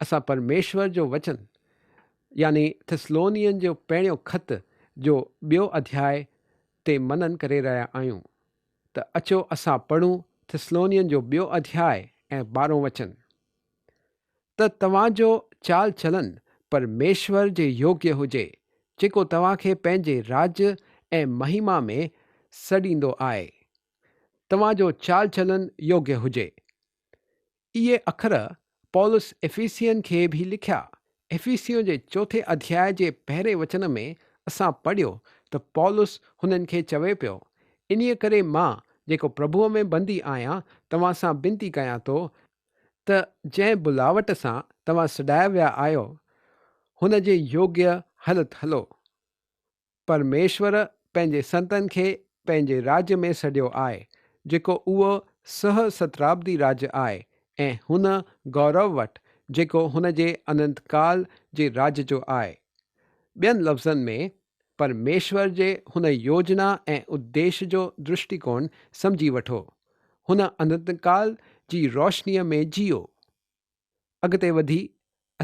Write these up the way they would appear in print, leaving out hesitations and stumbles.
اسان پرميشور جو وچن يعني ٿسلونين جو پهريون خط جو ٻيو اڌياء تي منن ڪري رهيا آهيون ته اچو اسان پڙهون ٿسلونين جو ٻيو اڌياء ۽ ٻارهون وچن ته توهان جو چال چلن پرميشور جي يوگيه هجي جيڪو توهان کي پنهنجي راڄ ۽ مهما ۾ سڏيندو آهي. توهان جو چال چلن يوگيه هجي. اهي اکر پولس افيسين کي به لکيا. افيسيون جي چوٿين اڌياء جي پهرين وچن ۾ اسان پڙهيو ته پولس هنن کي چوي پيو، انهيء ڪري مان، جيڪو پرڀوء ۾ بندي آهيان، توهان سان بنتي ڪيان ٿو، ته جنهن بلاوٽ سان توهان سڏايا ويا آهيو، هن جي يوگيه هلت هلو. پرميشور پنهنجي سنتن کي پنهنجي راڄ ۾ سڏيو آهي، جيڪو اهو سهه سترابدي راڄ آهي ۽ هن گورو وٽ جيڪو هن جي اننتڪال جي راڄ جو آهي. ٻين لفظن ۾، پرميشور جي هن يوجنا ۽ اديش جو درشٽيڪوڻ سمجهي وٺو، هن اننتڪال جي روشنيء ۾ جيئو. اڳتي وڌي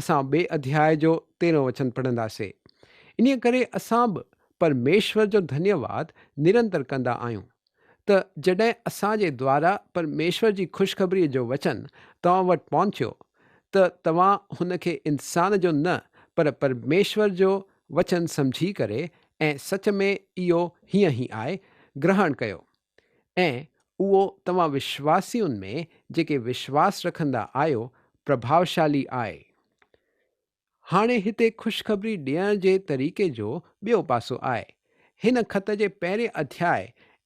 اسان ٻئي اڌياء جو تيرهون وچن پڙهنداسي. انهيء ڪري اسان به پرميشور جو ڌنيواد نرنتر ڪندا آهيون ته جڏهن اسان جي دوارا پرميشور جي خوشخبريء جو وچن توهان وٽ پهچيو ته توهان هن کي انسان جو نه پر پرميشور جو وچن سمجهي ڪري ۽ سچ ۾ اهو هيئن ئي آهي، گرهڻ ڪيو. ۽ اهو توهان وشواسين ۾ جيڪي وشواس رکندا آهيو پرڀاوشالي آهي. هاڻي هتي خوشخبري ڏيڻ جي طريقي جو ٻيو پاسو آهي. هن خط جي پهرين اڌياء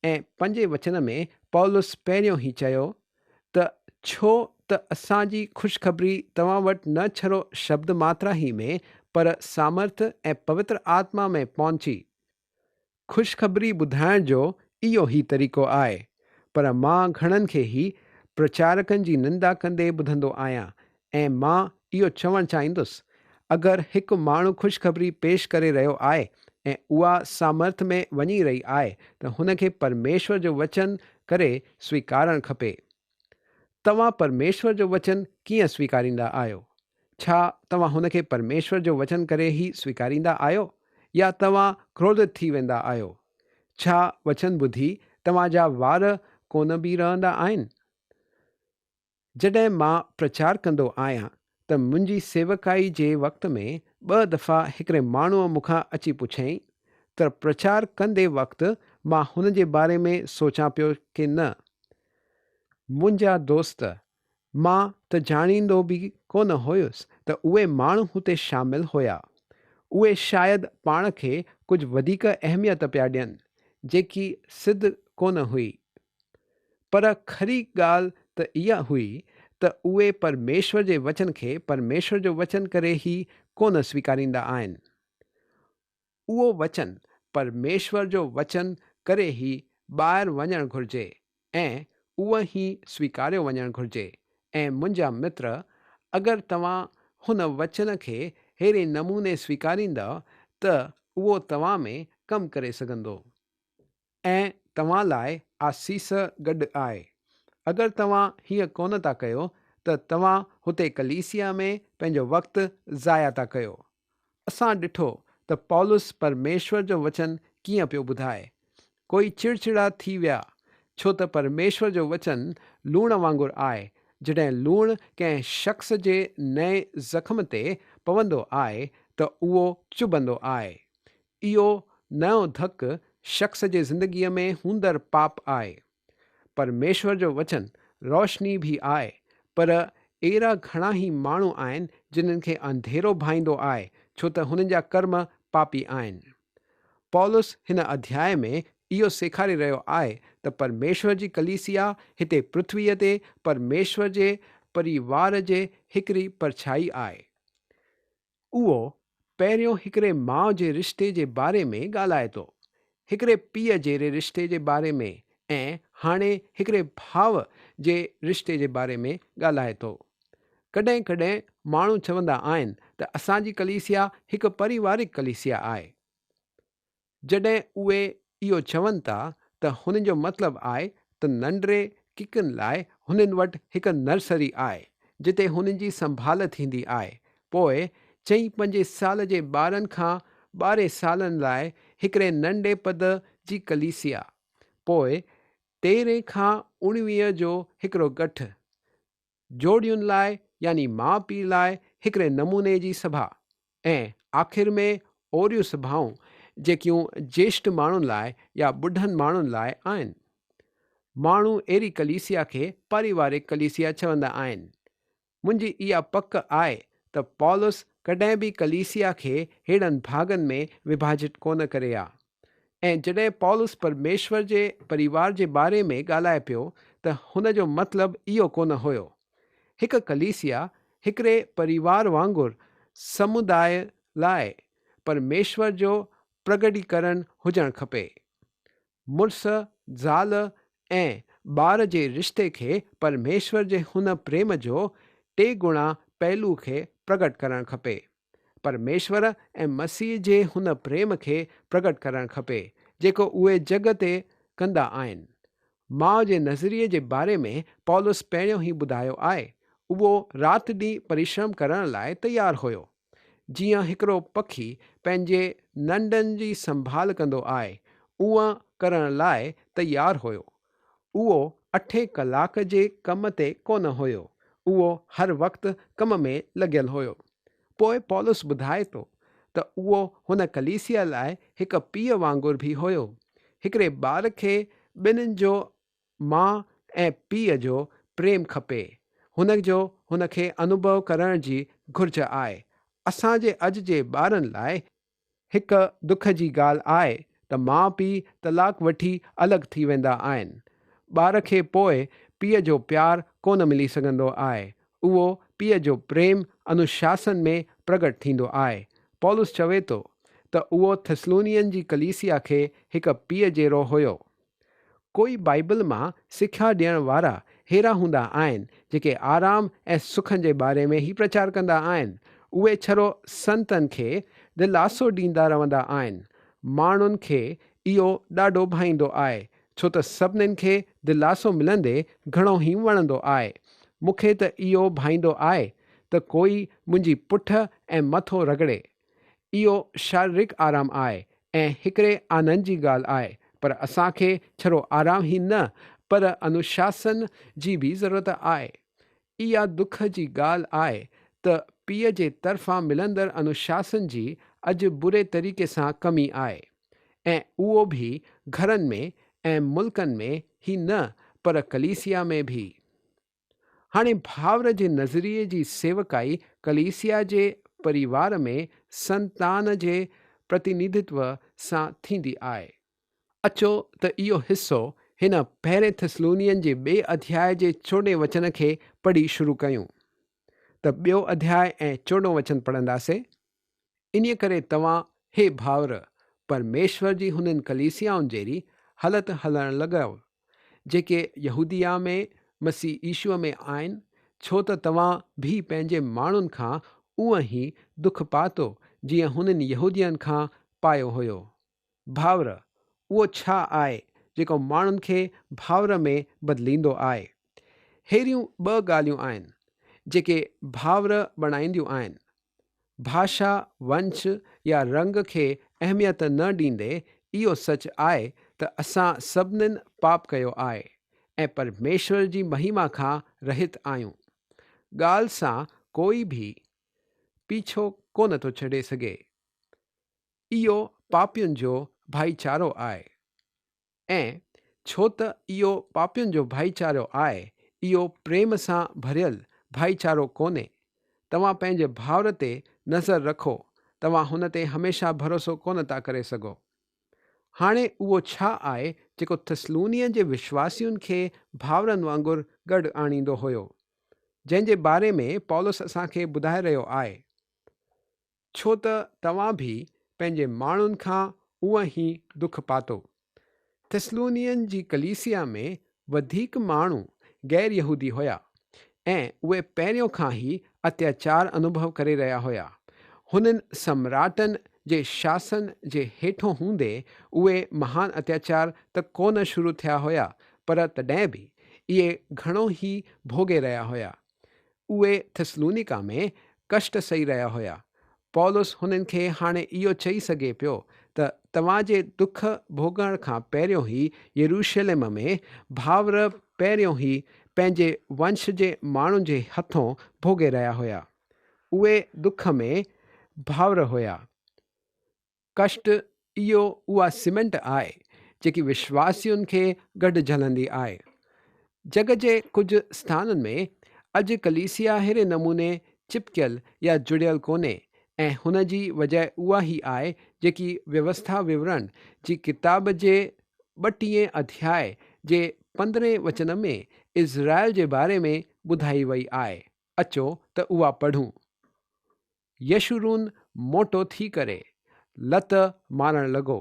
۽ پنجين وچن ۾ پولس پهريون هي چيو ته ڇو ته اسان جي خوشخبري توهان وٽ نه ڇڙو شبد ماترا ئي ۾ پر سامرٿ ۽ پوتر آتما ۾ پهچي. خوشخبري ٻڌائڻ جو اهو ئي طريقو آهي، پر مان گهڻن کي ئي پرچارڪن جي نندا ڪندي ٻڌندو آهيان ۽ مان اهو چوڻ چاهيندس، اگر هڪ ماڻهو خوشخبري پيش ڪري رهيو آهي ۽ اها سامرٿ ۾ وڃي رهي آهي ته هن کي پرميشور جو وچن ڪري سويڪارڻ کپي. توهان پرميشور جو وچن ڪيئن سويڪاريندا آهيو؟ ڇا توهان هن کي پرميشور جو وچن ڪري ئي سويڪاريندا آهيو يا توهان ڪروڌت ٿي ويندا آهيو؟ ڇا وچن ٻڌي توهان جا وار ڪونه به رهندا آهن؟ جڏهن مان پرچار ڪندو آهيان ته منهنجي سيوڪائي جي وقت ۾ ٻه دفعا هڪڙي ماڻهوء مون کان اچي پڇيائين ته پرچار ڪندي وقت مان هن جي باري ۾ سوچان پيو ڪي نه؟ منهنجا دوست، مان ته ڄاڻيندو به ڪونه هيس ته اهي ماڻهو هتي شامل هيا. اهي شايد پاڻ کي ڪجهه وڌيڪ اهميت پيا ڏين، جيڪي سڌ ڪونه هئي. پر کري ڳالهه ته اها هئي ته اهي پرميشور جي وچن کي پرميشور جو وچن ڪري ئي ڪونه سويڪاريندا آهن. اهو وچن پرميشور جو وچن ڪري ئي ٻاهر وڃڻ گهرجي ۽ اهو ئي سويڪاريو وڃڻ گهرجي ۽ منهنجا متر اگر توهان هن وچن کي ههڙي نموني سويڪاريندؤ ته اهو توهان ۾ ڪم ڪري سگهندو. ۽ توهان لاء آسيس گڏ آهي. اگر توهان هيئن ڪونه ٿا ڪيو ته توهان هتي ڪليسيا ۾ پنهنجو وقت ضايع ٿا ڪيو. اسان ڏٺو ته پولس پرميشور جو وچن ڪيئن پيو ٻڌائي. ڪوئي چڙچڙا ٿي ويا، ڇو ته پرميشور جو وچن لوڻ وانگر آهي، جڏهن لوڻ ڪنهن شخص جي نئين زخم تي پوندو آهي ته اهو چڀندو آهي. اهو نئون ڌڪ شخص جي زندگيء ۾ هوندڙ پاپ آهي. پرميشور جو وچن روشني به آهي، پر اهڙا گهڻا ئي ماڻهو آهن جنھن کي انڌيرو ڀائيندو آهي، ڇو ته هنن جا ڪرم پاپي آهن. پولس هن اڌياء ۾ اهو سيکاري رهيو آهي ته پرميشور جي ڪليسيا هتي پرٿويء تي پرميشور جي پريوار جي هڪڙي پرڇائي آهي. اهو پهريون هڪڙي ماء جي رشتي جي باري ۾ ڳالهائي ٿو، هڪڙي پيء جهڙي رشتي جي باري ۾ ۽ هاڻي هڪڙي ڀاء جي رشتي جي باري ۾ ڳالهائي ٿو. ڪڏهن ڪڏهن ماڻهو چوندا آهن ته اسان جي ڪليسيا هڪ پريوارڪ ڪليسيا آهي. جڏهن اهي اهو چون ٿا ته هنن جو مطلب آهي ته ننڍڙي ڪڪن لاء هنن وٽ هڪ نرسري آهي جتي هنن جي سنڀال ٿيندي آهي. پوء چئين پنجين سال جي ٻارن کان 12 سالن لاء هڪڙي ننڍي پد جي ڪليسيا. پوء 13 کان 19 جو هڪڙو ڳٺ. جوڙين لاء يعني ماء پيء لاء هڪڙي نموني جي سڀا ۽ آخر ۾ اوريون سڀائون جيڪيون جيشٺ ماڻهن لاء يا ٻڍن ماڻهن لاء آهن. ماڻهو اهڙي ڪليسيا کي پاريوارڪ ڪليسيا چوندا آهن. منهنجي اها پڪ آهي ته پولس ڪڏهن به ڪليسيا کي ههڙن ڀاڳن ۾ وڀاجت ڪونه ڪري ها. ۽ جڏهن پولس پرميشور جي پريوار جي باري ۾ ڳالهائي پيو ته هن جو مطلب اهو ڪونه هيو. هڪ ڪليسيا هڪڙي پريوار وانگر سموداء لاء پرميشور جو پرگٽيڪرڻ هجڻ کپي. مڙس، زال ۽ ٻار جي رشتي کي پرميشور جي هن پريم جو ٽي گڻا پهلو کي پرگٽ ڪرڻ کپي. پرميشور ۽ مسيح جي هن پريم کي پرگٽ ڪرڻ کپي جيڪو اهي جڳ تي ڪندا آهن. ماء جي نظريي جي باري ۾ پولس پهريون ئي ٻڌايو آهي، اهو رات ڏينهن پريشرم ڪرڻ لاء تيار هيو. جيئن هڪڙو پکي پنهنجي ننڍن جي سنڀال ڪندو آهي، اونئن ڪرڻ لاء تيار هيو. اهو اٺين ڪلاڪ جي ڪم تي ڪونه هيو، اهو هر وقت ڪم ۾ لڳيل هيو. پوء پولس ٻڌائي ٿو ته اهو هن ڪليسيا لاء هڪ پيء وانگر به هيو. هڪڙي ٻار کي ٻنهين جو ماء ۽ پيء جو پريم کپي. هن جو هن کي انوڀو ڪرڻ جي گهرج آهي. اسان جي اڄ جي ٻارن لاء هڪ دک جي ڳالهه آهي ته ماء پيء طلاق وٺي الڳ ٿي ويندا آهن. ٻار کي پوء پيء جو پيار ڪونه ملي سگهندو آهي. اهو پيء جو پريم انوشاسن ۾ پرگٽ ٿيندو آهي. پولس چوي ٿو ته اهو ٿسلونين جي ڪليسيا کي هڪ پيء جهڙو هيو. ڪوئي بائيبل مان سکيا ڏيڻ وارا ههڙا هوندا آهن جيڪي آرام ۽ سکن جي باري ۾ ئي پرچار ڪندا آهن. اهي ڇڙو سنتن کي دلاسو ڏيندا رهندا آهن. ماڻهن کي اهو ڏاڍو ڀائيندو آهي ڇو ته سڀنين کي دلاسو ملندي گهڻو ئي وڻندو آهي. مون کي ته اهو ڀائيندو آهي ته ڪوئي منهنجي پٺ ۽ مٿو رڳڙي. اهو شاريرڪ آرام آهي ۽ هڪڙي آنند جي ڳالهه آهي پر اسان کي ڇڙو آرام ئي نه پر انوشاسن جي به ضرورت آهي. اها دک جي ڳالهه آهي ته پيء جي طرفان ملندڙ انوشاسن جي اڄ بري طريقي سان ڪمي آهي ۽ اهو به گهرن ۾ ۽ ملڪن ۾ ئي نه پر ڪليسيا ۾ به. هاڻي ڀائر جي نظريي جي سيوڪائي ڪليسيا جي پريوار ۾ سنتان جي پرتينڌتو سان ٿيندي آهي. اچو ته اهو حصو هن پهرين ٿسلونين جي ٻئي اڌياء جي چوڏهين وچن کي پڙهي شروع ڪيون. ته ٻيو اڌياء ۽ چوڏهون وچن پڙهنداسين. انهيء ڪري توهان، هي ڀائر، پرميشور جي هنن ڪليسيائن جهڙي هلت هلڻ لڳو، جيڪي يهوديه ۾ مسيح يسوع ۾ آهن، ڇو ته توهان به پنهنجي ماڻهن کان اونئن ئي دک پاتو، جيئن هنن يهودين کان پايو هيو. ڀائر، اهو ڇا آهي جيڪو ماڻهن کي ڀائر ۾ بدليندو آهي؟ ههڙيون ٻه ڳالهيون آهن، جيڪي ڀائر بڻائينديون آهن. ڀاشا، ونش يا رنگ کي اهميت نه ڏيندي اهو سچ آهي ته اسان سڀنين پاپ ڪيو آهي ۽ پرميشور جي مهما کان رهت آهيون. ڳالهه سان ڪوئي به پيڇو ڪونه ٿو ڇڏي سگهي. اهو پاپين جو ڀائيچارو آهي ۽ ڇو ته اهو پاپين جو ڀائيچارو آهي، اهو پريم سان ڀريل ڀائيچارو ڪونهي. توهان پنهنجي ڀائر تي نظر رکو، توهان هن تي هميشه ڀروسو ڪونه ٿا ڪري سگهو. هاڻي اهو ڇا آهي جيڪو ٿسلونيه جي وشواسين کي ڀائرن وانگر گڏ آڻيندو هيو، جنهن جي باري ۾ پولس اسان کي ٻڌائي رهيو آهي؟ ڇو ته توهان به پنهنجي ماڻهن کان اونئن ئي دک پاتو. ٿسلونين جي ڪليسيا ۾ وڌيڪ ماڻهو غير يهودي هيا ۽ اهي پهريون کان ئي اتياچار انوڀو ڪري رهيا هيا. هنن سمراٽن جي شاسن جي هيٺون هوندي اهي مهان اتياچار ته ڪونه شروع ٿيا هيا پر تڏهن به اهي گهڻو ئي ڀوڳي رهيا هيا. اهي ٿسلونيڪا ۾ ڪشٽ سهي رهيا هيا. پولس هنن کي هاڻي اهو چئي سگهي پيو ته توهان جي دک ڀوڳڻ کان پهريون ئي يروشلم ۾ ڀائر پهريون ئي پنهنجي ونش جي ماڻهن جي هٿون ڀوڳي رهيا هيا. اهي دک ۾ ڀائر هيا. ڪشٽ اهو اها سيمينٽ آهي جيڪي وشواسين کي گڏ جهلندي آهي. جڳ جي ڪجهه اسٿانن ۾ اڄ ڪليسيا ههڙي نموني چپڪيل يا جڙيل ڪونهي ۽ هن جي وجه اها ئي آهي جيڪي ويوسٿا وورڻ جي ڪتاب جي ٻٽيهين اڌياء جي پندرهين وچن ۾ اسرائيل جي باري ۾ ٻڌائي وئي آهي. اچو ته اها پڙهون. يشورون موٽو ٿي ڪري لت مارڻ لڳو.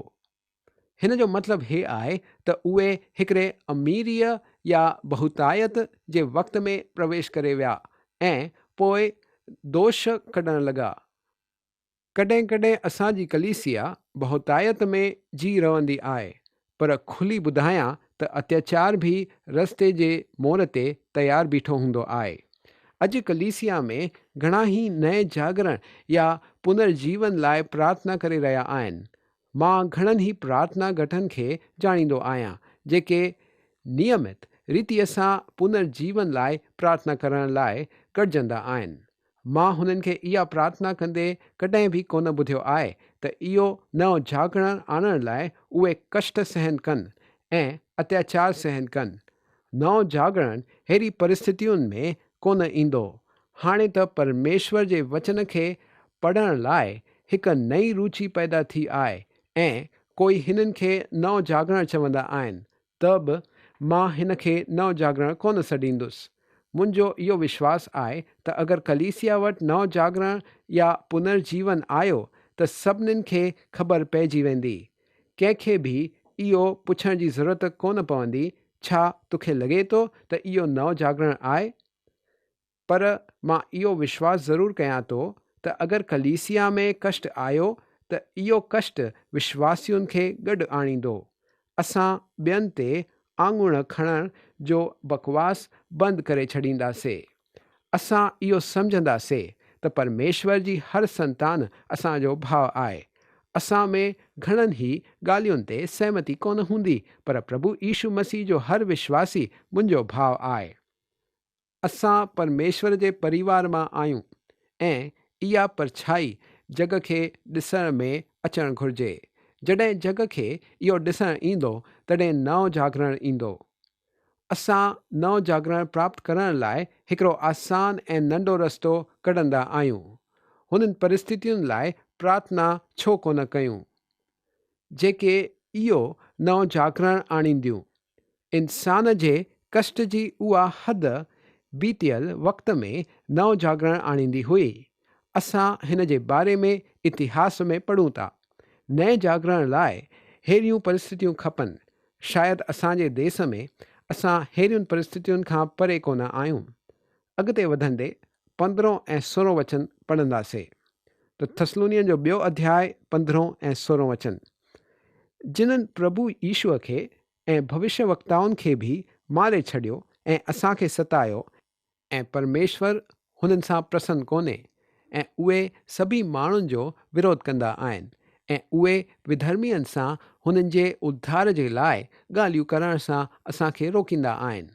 هن جو مطلب هي آهي ته اهي هڪڙي اميريء يا بهتايت جي وقت ۾ پرويش ڪري ويا ۽ پوء دوش ڪڍڻ لڳا. ڪڏهن ڪڏهن اسان جي ڪليسيا بهتايت ۾ جي رهندي آهي، پر کلي ٻڌايان ته اتياچار به رستي جي موڙ تي تيار بيٺو هوندو آهي. اڄ ڪليسيا ۾ گهڻا ئي نئين جاڳرڻ يا پنرجيون لاء پرارٿنا ڪري رهيا آهن. مان گهڻن ئي پرارٿنا گٺن کي ڄاڻيندو آهيان جيڪي نيمت ريتيء سان پنرجيون لاء پرارٿنا ڪرڻ لاء گڏجندا آهن. مان هنن کي اها پرارٿنا ڪندي ڪڏهن به ڪونه ٻڌيو آهي ته اهو نئون جاڳرڻ آڻڻ لاء اهي ڪشٽ سهن ڪن ۽ اتياچار سهن ڪن. نئون جاڳرڻ ههڙي پرسٿتين ۾ ڪونه ايندو. هاڻي ته پرميشور جي وچن کي پڙهڻ لاء هڪ نئين روچي پيدا ٿي آهي ۽ ڪوئي هنن کي نئون جاڳرڻ چوندا آهن ته به مان هن کي نئون جاڳرڻ ڪونه سڏيندس. منهنجو اهو وشواس آهي ته اگر ڪليسيا وٽ نئون جاڳرڻ يا پنرجيون آيو ته سڀنين کي خبر پئجي ويندي. ڪنهن کي به اهو پڇڻ جي ضرورت ڪونه پوندي، ڇا توکي لڳي ٿو ته اهو نئون جاڳرڻ آهي؟ پر مان اهو وشواس ضرور ڪيان ٿو ته اگر ڪليسيا ۾ ڪشٽ آيو ته اهو ڪشٽ وشواسين کي گڏ آڻيندو. اسان ٻين تي آڱوڻ کڻڻ جو بڪواس بند ڪري ڇڏينداسي. اسان اهو سمجهنداسي ته پرميشور جي هر سنتان اسان جو ڀاء آهي. اسان ۾ گهڻن ئي ڳالهين تي سهمتي ڪونه هوندي پر پرڀو يشو مسيح جو هر وشواسي منهنجو ڀاء آهي. اسان پرميشور جي پريوار مان آهيون ۽ اها پرڇائي جڳ کي ڏسڻ ۾ اچڻ گهرجي. جڏهن جڳ کي اهو ڏسڻ ايندو تڏهن نئون جاڳرڻ ايندو. اسان نئون جاڳرڻ پراپت ڪرڻ لاء هڪڙو آسان ۽ ننڍو رستو ڪڍندا آهيون. هنن پرسٿتين لاء پرارٿنا ڇو ڪونه ڪيون؟ جيڪي اهو نئون جاڳرڻ آڻينديون. انسان جي ڪشٽ جي اها حد بيتيل وقت ۾ نئون جاڳرڻ آڻيندي هئي. اسان هن جي باري ۾ اتهاس ۾ پڙهون ٿا. نئين جاڳرڻ لاء ههڙيون پرسٿتيون کپن. شايد اسان جي ديس ۾ اسان ههڙين پرسٿتين کان پري ڪونه آهيون. اڳتي وڌندي پندرهون ۽ سورهون وچن پڙهنداسي. ته ٿسلونين جو ٻيو اڌياء پندرهون ۽ سورهون وچن. جنھن پرڀو يسوع کي ۽ ڀوشيه وڪتائن کي به ماري ڇڏيو ۽ اسان کي ستايو، ۽ پرميشور هنن سان پرسن ڪونهي، ۽ اهي سڀئي ماڻهن جو وروڌ ڪندا آهن، ۽ اهي وڌرمين سان هنن جي اڌار جي لاء ڳالهيون ڪرڻ سان اسان کي روڪيندا آهن،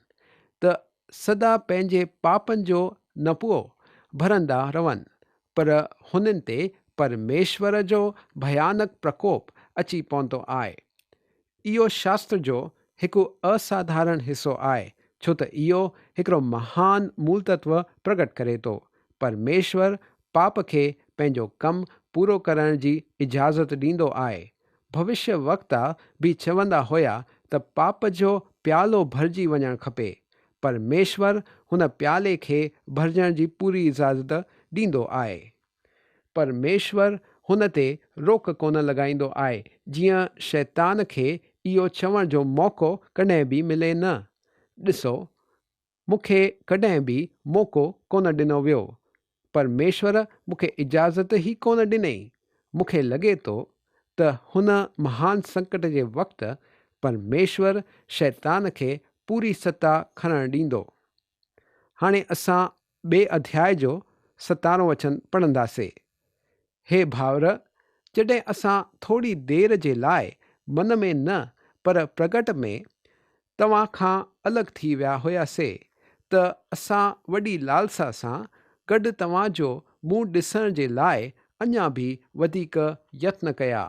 ته سدا پنهنجي پاپن جو نپوء ڀرندا رهن، پر هنن تي پرميشور جو ڀيانڪ پرڪوپ اچي پوندو آهي. اهو شاستر جو هڪ اساڌارڻ حصو آهي، ڇو ته اهو هڪڙو مهان مولتتو پرگٽ ڪري ٿو. پرميشور پاپ کي پنهنجو ڪم پورو ڪرڻ جي اجازت ڏيندو آهي. ڀوشيه وڪتا به چوندا هيا ته پاپ جو پيالو ڀرجي وڃڻ کپي. پرميشور هن پيالي کي ڀرجڻ جي پوري اجازت ڏيندو آهي. پرميشور هن تي روڪ ڪونه لڳائيندو آهي جيئن شيطان کي اهو چوڻ جو موقعو ڪڏهن به ملي نه، ڏسو، مون کي ڪڏهن به موقعو ڪونه ڏنو ويو. پرميشور مون کي اجازت ئي ڪونه ڏني. مون کي لڳي ٿو ته هن مهان سنڪٽ جي وقت پرميشور شيطان کي پوري ستا کڻڻ ڏيندو. هاڻي اسان ٻئي اڌياء جو ستارهون وچن پڙهنداسي. هي ڀائر، جڏهن اسان ٿوري دير جي لاء من ۾ نه پر پرگٽ ۾ توهان کان الڳ ٿي ويا هياسي ته اسان وڏي لالسا سان گڏ توهان جو منهن ڏسڻ جي لاء اڃا به وڌيڪ يتن ڪيا.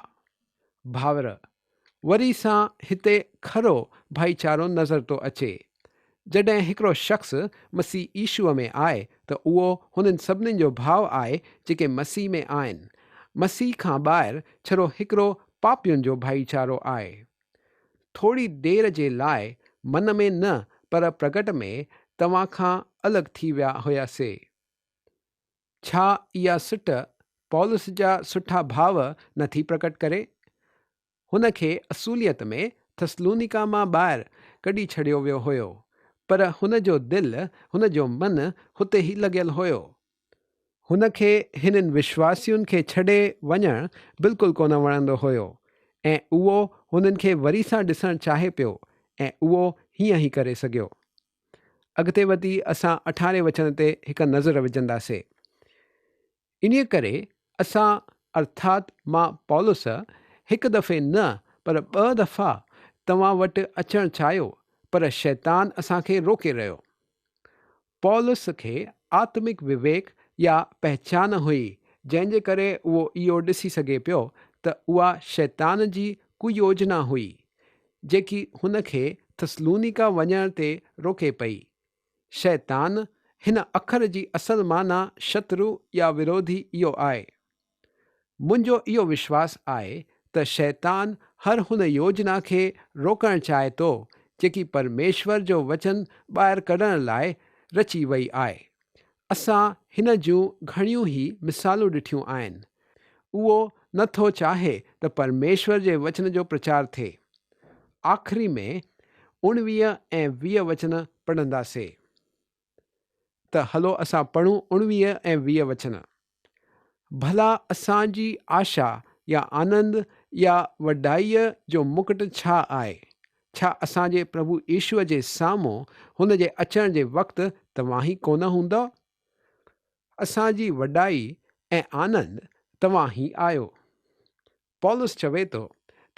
ڀائر، وري سان هتي کرو ڀائيچارو نظر ٿو اچي. جڏهن هڪڙو شخص مسيح يشوع ۾ آهي ته اهو هنن سڀني جو ڀاء آهي جيڪي مسيح ۾ آهن. مسيح کان ٻاهر ڇڙو هڪڙو پاپين جو ڀائيچارو آهي. ٿوري دير جي لاء من ۾ نه پر پرگٽ ۾ توهان کان الڳ ٿي ويا هياسي. ڇا اها سٽ پولس جا سٺا ڀاو نه ٿي پرڪٽ ڪري؟ هن کي اصوليت ۾ ٿسلونيڪا مان ٻاهر ڪڍي ڇڏيو ويو هيو، پر هن جو دل، هن جو من هتي ئي لڳيل هيو. هن کي هنن وشواسين کي ڇڏي وڃڻ بلڪل ڪونه وڻندو هيو ۽ اهو هنن کي وري سان ڏسڻ چاهي پيو ۽ اهو هيئن ئي ڪري سگهيو. اڳتي وڌي اسان اٺارهين وچن تي هڪ نظر وجهنداسي. انهيء ڪري اسان ارٿات مان پولس هڪ دفعي نه پر ٻه دفعا توهان وٽ اچڻ چاهيو پر شيطان اسان کي روڪي رهيو. پولس کي آتمڪ وويڪ يا پهچان هئي جنهن جي ڪري اهو اهو ڏسي سگهي پيو ته اها شيطان جي ڪويوجنا هئي جيڪي هن کي ٿسلونيڪا وڃڻ تي روڪي پئي. شيطان، هن اکر جي اصل معنيٰ شترو يا وروڌي اهو آهي. منهنجو اهو وشواس آهي ته شيطان هر هن يوجنا کي روڪڻ چاهي ٿو جيڪي پرميشور جو وچن ٻاهر ڪڍڻ لاء رچي وئي آهي. اسان هن جون گهڻيون ئي مثالون ڏٺيون آهن. اهو نه ٿو چاهي ته پرميشور جي وچن جو پرچار ٿئي. آخري ۾ 19 ۽ 20 وچن پڙهنداسي. ته هلو اسان پڙهون 19 ۽ 20 وچن. ڀلا اسان جي آشا يا آنند يا وڏائيء جو مڪٽ ڇا آهي؟ ڇا اسان جي پرڀو يسوع جي سامهون هن جي اچڻ جي وقت توهان ئي ڪونه هوندؤ؟ اسان جي وڏائي ۽ آنند توهان ئي آهيو. پولس چوي ٿو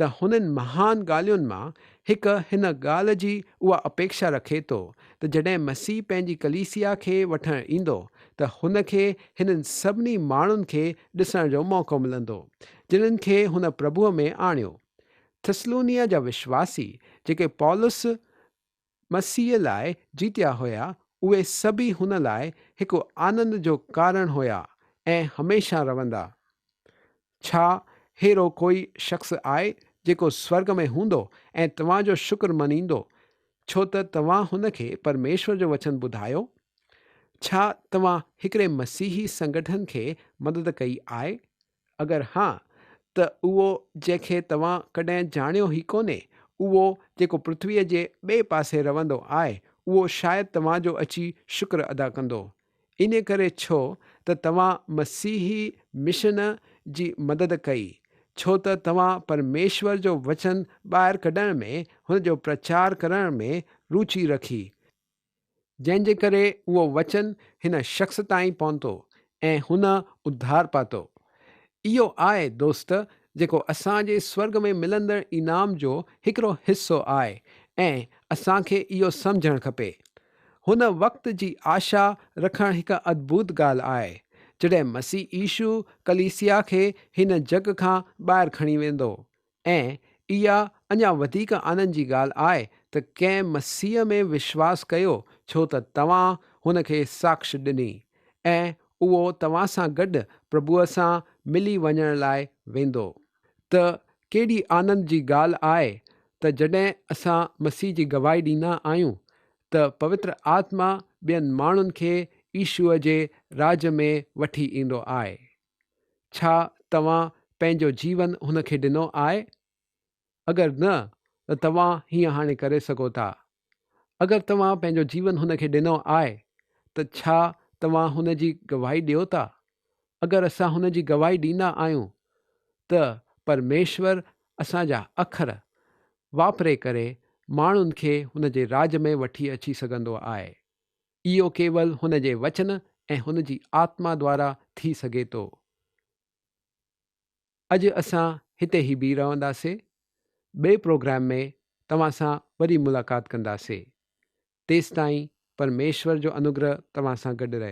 ته هنن مهان ڳالهين مان هڪ هن ڳالهه جي اها اپيڪشا رکي ٿو ته جڏهن مسيح پنهنجي ڪليسيا کي وٺڻ ايندو ته هن کي هنن سڀني ماڻهن کي ڏسڻ جو موقعو ملندو جنھن کي هن پرڀوء ۾ آڻيو. ٿسلونيا جا وشواسي جيڪي پولس مسيح لاء جيتيا هيا، اهي سڀيئي هن لاء هڪ آنند جو ڪارڻ هيا ۽ هميشه روندا. ڇا ههڙو ڪوئي شخص آهي جيڪو سورڳ ۾ هوندو ۽ توهان جو شڪر مڃيندو، ڇو ته توهان هن کي پرميشور جو وچن ٻڌايو؟ ڇا توهان هڪڙي مسيحي سنگٺن کي مدد ڪئي آهي؟ اگر ها، ته اهو جنهن کي توهان ڪڏهن ڄاڻيو ئي ڪونهي، اهو جيڪو پرٿويء جي ٻئي پاسي رهندو آهي، اهو شايد توهان جو اچي شڪر ادا ڪندو. انهيء ڪري ڇو ته توهان مسيحي مشن جي مدد ڪئي، ڇو ته توهان پرميشور جو وچن ٻاهر ڪڍڻ ۾، هن جو پرچار ڪرڻ ۾ روچي رکي، جنهن جي ڪري اهو وچن هن شخص تائين پهتو ۽ هن اڌار پاتو. اهو آهي دوست جيڪو اسان جي سورڳ ۾ ملندڙ انعام جو هڪڙو حصو آهي ۽ اسان کي اهو سمجهڻ کپي. هن وقت جي آشا رکڻ هڪ ادڀوت ڳالهه آهي جڏهن مسيح يسوع ڪليسيا کي هن جڳ کان ٻاهر کڻي ويندو ۽ اها اڃا وڌيڪ آنند جي ڳالهه آهي ته ڪنهن مسيح ۾ وشواس ڪيو ڇو ته توهان هن کي ساکش ڏني ۽ اهو توهان سان گڏ پرڀوء سان ملي وڃڻ لاء ويندو. ته ڪيڏي آنند جي ڳالهه آهي ته جڏهن اسان مسيح جي گواهي ڏيندا آهيون ته پوتر آتما ٻين ماڻهن کي يسوع جي راڄ ۾ وٺي ايندو آهي. ڇا توهان پنهنجو جيون هن کي ڏنو آهي؟ اگر نه ته توهان هيئن هاڻي ڪري سگهو ٿا. اگر توهان پنهنجو جيون هن کي ڏنو آهي ته ڇا توهان هن جي گواهي ڏيو ٿا؟ اگر اسان هن جي گواهي ڏيندا آهيون ته پرميشور اسان جا اکر واپري ڪري ماڻهن کي هن جي راڄ ۾ وٺي اچي سگهندو آهي. اهو ڪيول هن جي وچن ۽ هن جي آتما دوارا ٿي سگهي ٿو. اڄ اسان هتي ئي بيهي رهنداسي. ٻئي پروگرام ۾ توهان سان وري ملاقات ڪنداسي. تيستائين پرميشور جو انوگره توهان سان گڏ رهي.